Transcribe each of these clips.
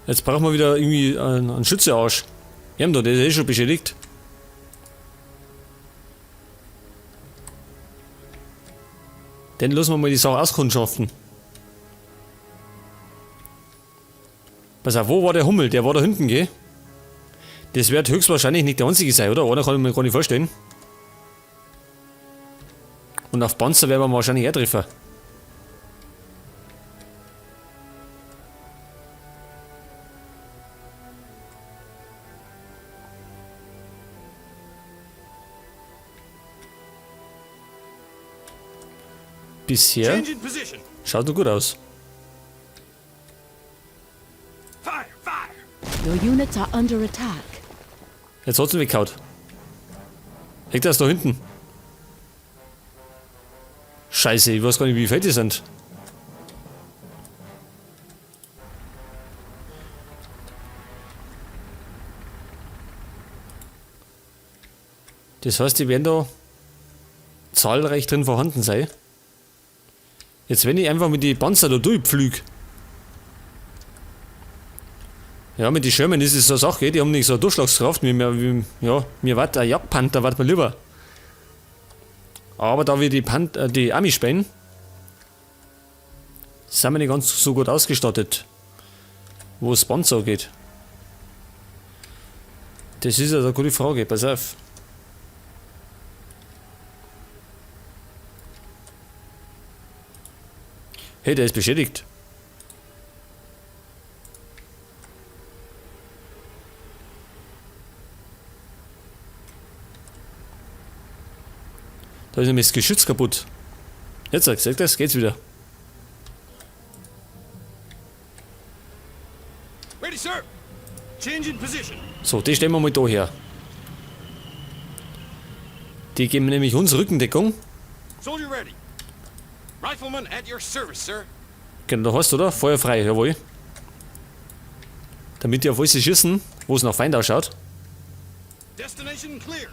Jetzt brauchen wir wieder irgendwie einen Schützearsch. Ja, da, der ist eh schon beschädigt. Dann lassen wir mal die Sache auskundschaften. Pass auf, wo war der Hummel? Der war da hinten, gell? Das wird höchstwahrscheinlich nicht der einzige sein, oder? Oder kann ich mir gar nicht vorstellen. Und auf Panzer werden wir wahrscheinlich auch treffen. Bisher schaut nur gut aus. Fire, fire. Your units are under attack. Jetzt hat's ihn weggehauen. Hängt das da hinten? Scheiße, ich weiß gar nicht, wie fett die sind. Das heißt, die werden da zahlreich drin vorhanden sein. Jetzt, wenn ich einfach mit die Panzer da durchpflüg. Ja, mit den Sherman ist es so eine Sache, gell? Die haben nicht so eine Durchschlagskraft, wie mir, wie, ja, mir wart ein Jagdpanther, wart mir lieber. Aber da wir die Army spielen, sind wir nicht ganz so gut ausgestattet, wo es Panzer geht. Das ist also eine gute Frage, pass auf. Hey, der ist beschädigt. Da ist nämlich das Geschütz kaputt. Jetzt sag das, geht's wieder. Ready, sir. Change in position. So, die stellen wir mal da her. Die geben nämlich uns Rückendeckung. Soldier ready. Rifleman at your service, sir. Genau, da hast du, oder? Feuer frei, jawohl. Damit die auf alles schießen, wo es nach Feind ausschaut. Destination clear.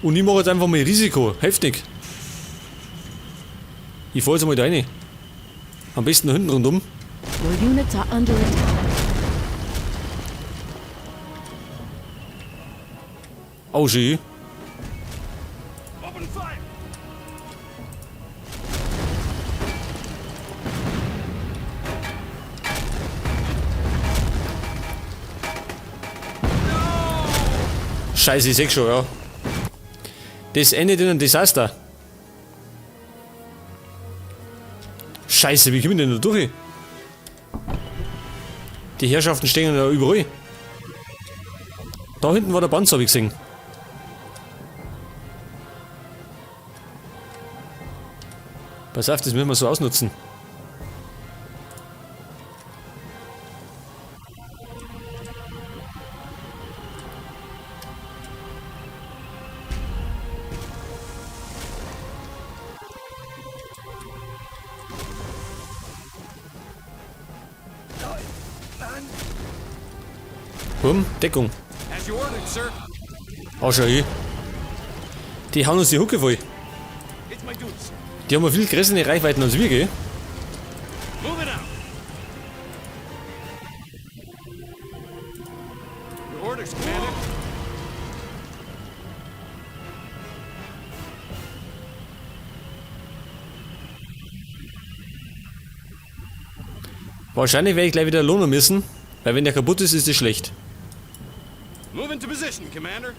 Und ich mache jetzt einfach mal Risiko. Heftig. Ich fahr jetzt mal da rein. Am besten da hinten rundum. Your units are under attack. Oh, schön. Open fire. Scheiße, ich seh schon, ja. Das endet in einem Desaster. Scheiße, wie kommen wir denn da durch? Die Herrschaften stehen da überall. Da hinten war der Panzer, hab ich gesehen. Pass auf, das müssen wir so ausnutzen. Bumm, Deckung. As you ordered, sir. Oh, schau hier. Die hauen uns die Hucke voll. It's my duty, sir. Die haben ja viel größere Reichweiten als wir, gell? Move it out. Your orders, Commander. Wahrscheinlich werde ich gleich wieder lohnen müssen, weil wenn der kaputt ist, ist es schlecht. Move into position, Commander.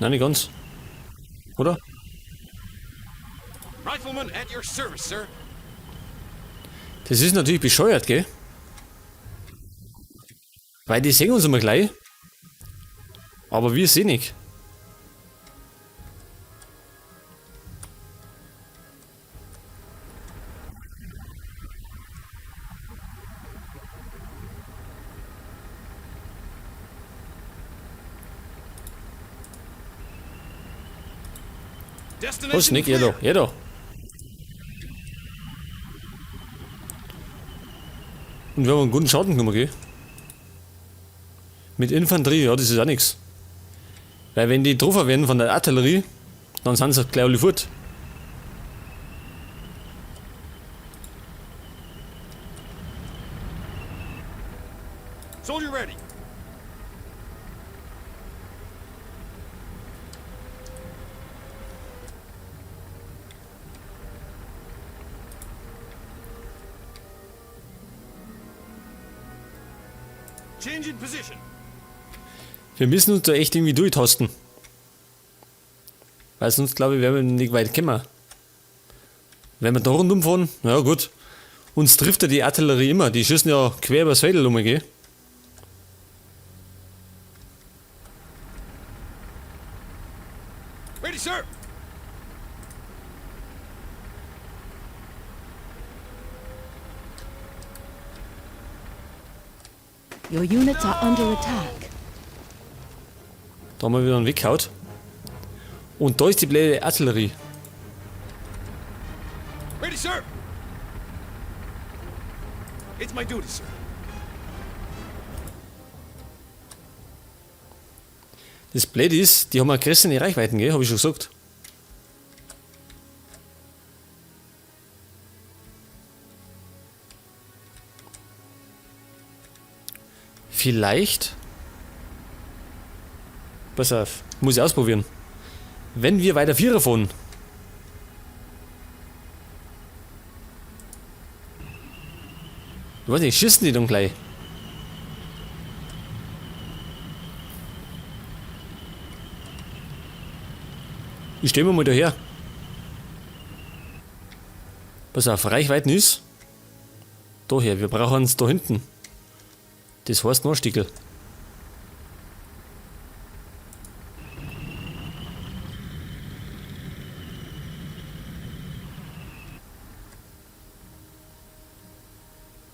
Nein, nicht ganz. Oder? Rifleman at your service, sir. Das ist natürlich bescheuert, gell? Weil die sehen uns immer gleich. Aber wir sehen nicht. Was, Nick? Ja da, ja da. Und wir haben einen guten Schaden genommen, gell? Mit Infanterie, ja, das ist auch nix. Weil wenn die getroffen werden von der Artillerie, dann sind sie gleich alle fort. Soldier ready. Change in position. Wir müssen uns da echt irgendwie durchtasten. Weil sonst, glaube ich, werden wir nicht weit kommen. Wenn wir da rundum fahren, na ja, gut. Uns trifft ja die Artillerie immer. Die schießen ja quer übers Feld rum, gell? Ready, sir. Your units are under attack. Da haben wir wieder einen weggehaut. Und da ist die blöde Artillerie. Ready, sir. It's my duty, sir. Das Blöde ist, die haben eine größere Reichweiten, gell? Hab ich schon gesagt. Vielleicht. Pass auf, muss ich ausprobieren. Wenn wir weiter Vierer fahren. Ich weiß nicht, schießen die dann gleich? Ich steh mir mal daher. Pass auf, Reichweiten ist. Daher, wir brauchen es da hinten. Das heißt noch ein Stickel.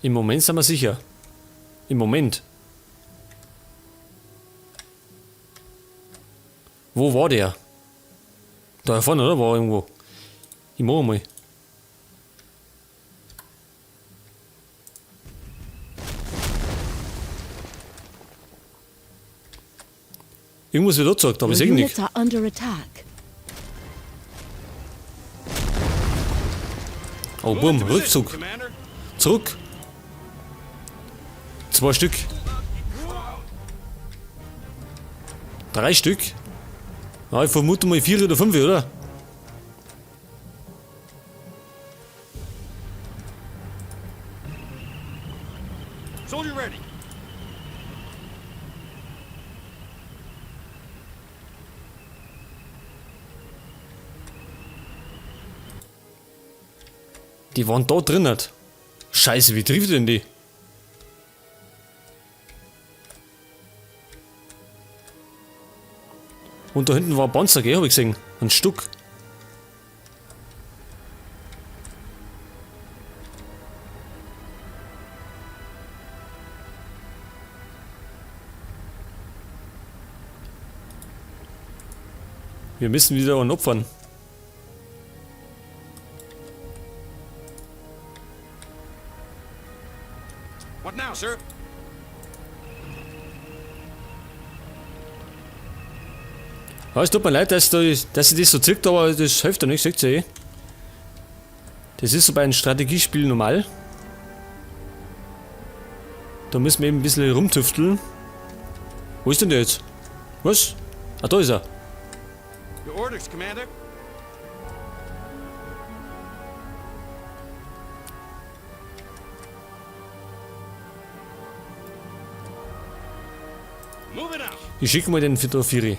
Im Moment sind wir sicher. Im Moment. Wo war der? Da vorne, oder? War er irgendwo. Ich mach mal. Irgendwas wird angezeigt, aber Your ich sehe units nicht. are under attack. Oh, Move bumm, into position, Rückzug. Commander. Zurück. Zwei Stück. Drei Stück. Ja, ich vermute mal vier oder fünf, oder? Soldier ready. Die waren da drin. Nicht. Scheiße, wie trifft denn die? Und da hinten war ein Panzer, gell, hab ich gesehen. Ein Stück. Wir müssen wieder einen opfern. What now, sir? Ja, es tut mir leid, dass, da, dass ich das so zirkt, aber das hilft ja nichts, seht ihr eh. Das ist so bei einem Strategiespiel normal. Da müssen wir eben ein bisschen rumtüfteln. Wo ist denn der jetzt? Was? Ah, da ist er. Your orders, Commander. Moving out. Ich schicke mal den Fitofiri.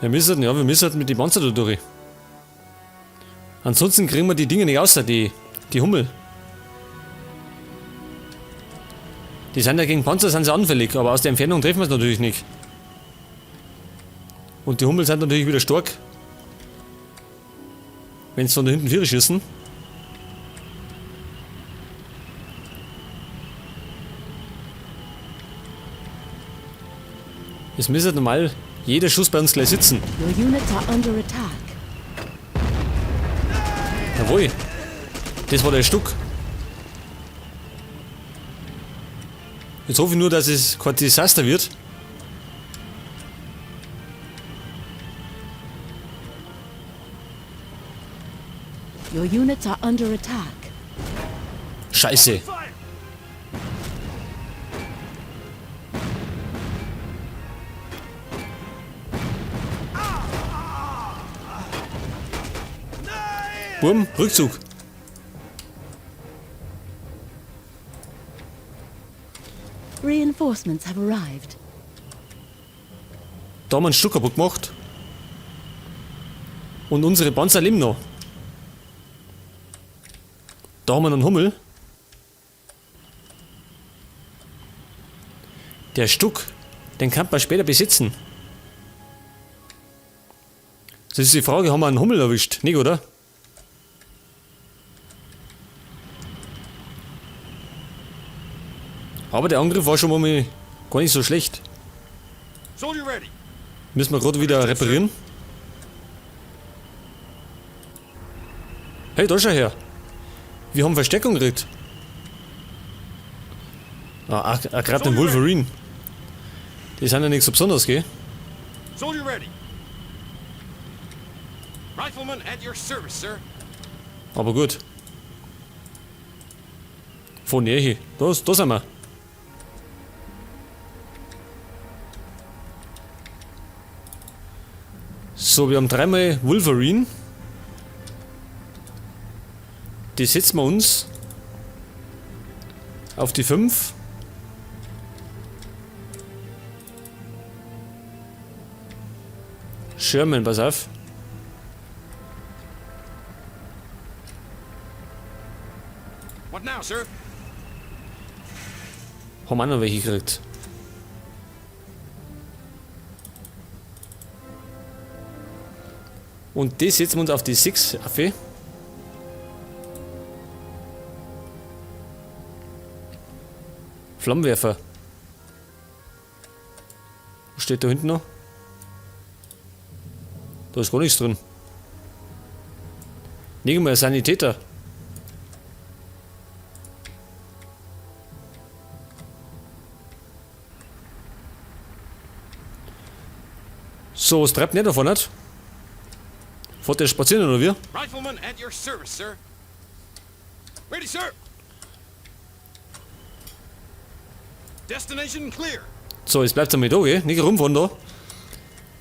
Wir müssen, ja, wir müssen halt mit den Panzer da durch. Ansonsten kriegen wir die Dinge nicht raus, die, die Hummel. Die sind ja gegen Panzer sind sie anfällig, aber aus der Entfernung treffen wir es natürlich nicht. Und die Hummel sind natürlich wieder stark. Wenn sie von da hinten Viere schießen. Es müsste normal jeder Schuss bei uns gleich sitzen. Your units are under attack. Jawohl. Das war der Stuck. Jetzt hoffe ich nur, dass es kein Desaster wird. Your units are under attack. Scheiße. Bumm, Rückzug. Reinforcements have arrived. Da haben wir einen Stück kaputt gemacht. Und unsere Panzer leben noch. Da haben wir einen Hummel. Der Stuck, den kann man später besitzen. Das ist die Frage, haben wir einen Hummel erwischt? Nicht, oder? Aber der Angriff war schon mal gar nicht so schlecht. Soldier ready. Müssen wir gerade wieder reparieren. Hey, da schau her. Wir haben Verstärkung gekriegt. Ah, gerade den Wolverine. Die sind ja nichts so besonderes, gell? Soldier ready. Rifleman at your service, sir. Aber gut. Von hier. Da sind wir. So, wir haben dreimal Wolverine. Die setzen wir uns auf die 5. Sherman, pass auf. What now, sir? Haben wir auch noch welche gekriegt. Und das setzen wir uns auf die 6, Affe. Flammenwerfer. Was steht da hinten noch? Da ist gar nichts drin. Nicht mal Sanitäter. So, was treibt nicht davon, nicht? Fährt der spazieren oder wie? Rifleman at your service, sir. Ready, sir. Destination clear. So, jetzt bleibt er mit da, gell? Nicht rumfahren da.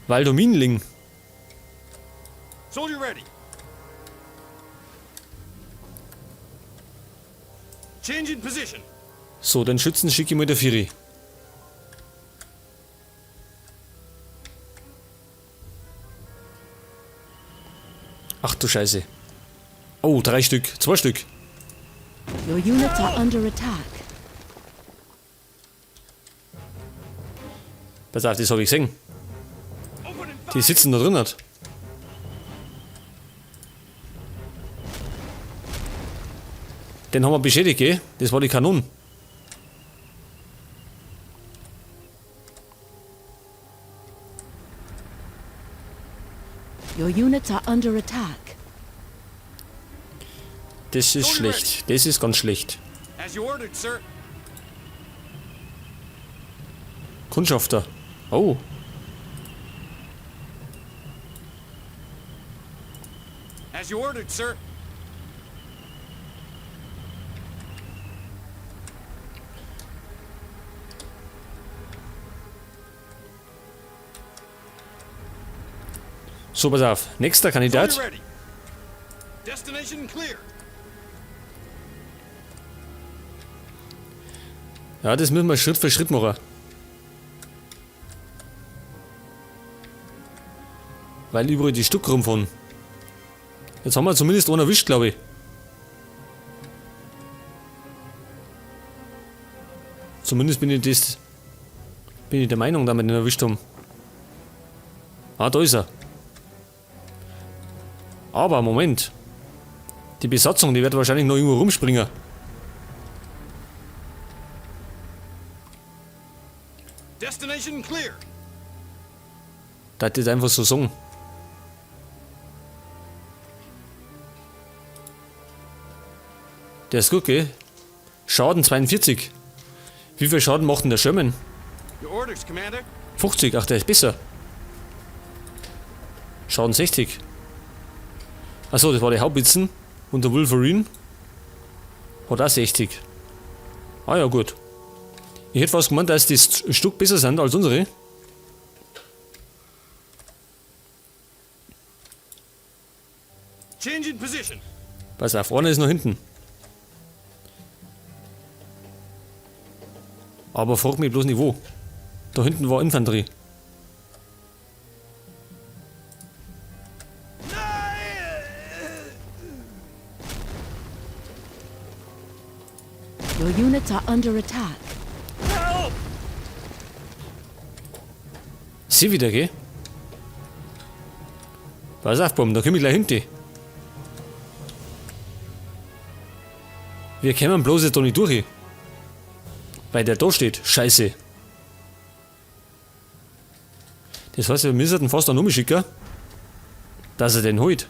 Weil da Minen liegen. Soldier ready. Change in position. So, den Schützen schicke ich mal der Viri. Ach du Scheiße. Oh, 3 Stück, 2 Stück. Your units are under attack. Pass auf, das habe ich gesehen. Die sitzen da drin. Hat. Den haben wir beschädigt, gell? Das war die Kanone. Your units are under attack. Das ist schlecht. Das ist ganz schlecht. As you ordered, sir. Kundschafter. Oh. As you ordered, sir. So, pass auf. Nächster Kandidat. Soldier ready. Destination clear. Ja, das müssen wir Schritt für Schritt machen. Weil überall die Stück rumfahren. Jetzt haben wir zumindest einen erwischt, glaube ich. Zumindest bin ich der Meinung, dass wir den erwischt haben. Ah, da ist er. Aber Moment. Die Besatzung, die wird wahrscheinlich noch irgendwo rumspringen. Destination clear. Da hat das einfach so sagen. Der ist gut, gell? Schaden 42. Wie viel Schaden macht denn der Sherman? Your orders, Commander. 50, ach, der ist besser. Schaden 60. Achso, das war die Haubitzen. Und der Wolverine hat auch 60. Ah ja, gut. Ich hätte fast gemeint, dass die ein Stück besser sind als unsere. Changing position. Pass auf, einer ist noch hinten. Aber frag mich bloß nicht wo. Da hinten war Infanterie. Your units are under attack. Help! Sie wieder, gell? Pass auf, Bumm, da komm ich gleich hinter. Wir kämen bloß jetzt da nicht durch. Weil der da steht. Scheiße. Das heißt, wir müssen den fast dann umschicken, dass er den holt.